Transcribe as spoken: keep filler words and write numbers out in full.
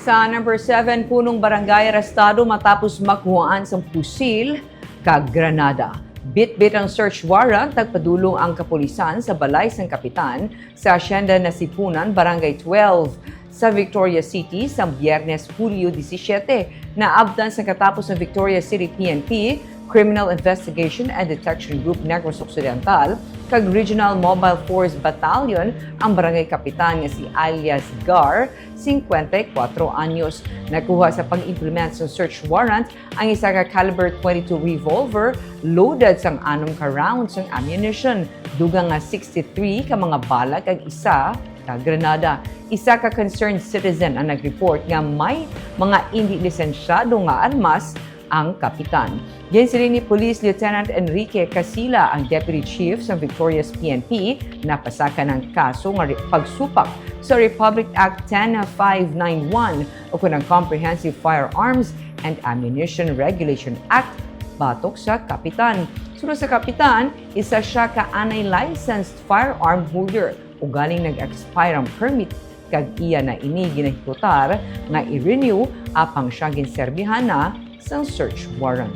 Sa number seven, punong barangay arestado matapos makuhaan sang pusil kag granada. Bitbit ang search warrant, nagpadulong ang kapulisan sa balay sang kapitan sa Hacienda Nasipunan, Barangay twelve, sa Victoria City sa Biyernes, Hulyo disisiete. Naabtan sa katapos ng Victoria City P N P, Criminal Investigation and Detection Group Negros Occidental, kag Regional Mobile Force Battalion ang barangay kapitan nga si alias Gar, singkwenta y kuwatro anyos. Nakuha sa pag-implement sa search warrant ang isa ka caliber twenty-two revolver loaded sang anom ka rounds sang ammunition, dugang nga sixty-three ka mga bala kag isa ka granada. Isa ka concerned citizen ang nag-report nga may mga indi lisensyado nga armas ang kapitan. Ginsiling ni Police Lieutenant Enrique Casila, ang Deputy Chief sa Victorias P N P, napasaka ng kaso nga re- pagsupak sa Republic Act ten five nine one o kung ang Comprehensive Firearms and Ammunition Regulation Act batok sa kapitan. Suno sa kapitan, isa siya ka unlicensed firearm holder, ugaling nag-expire ang permit kag iya na ini ginahikutar nga i-renew apang siya ginserbihan na sang search warrant.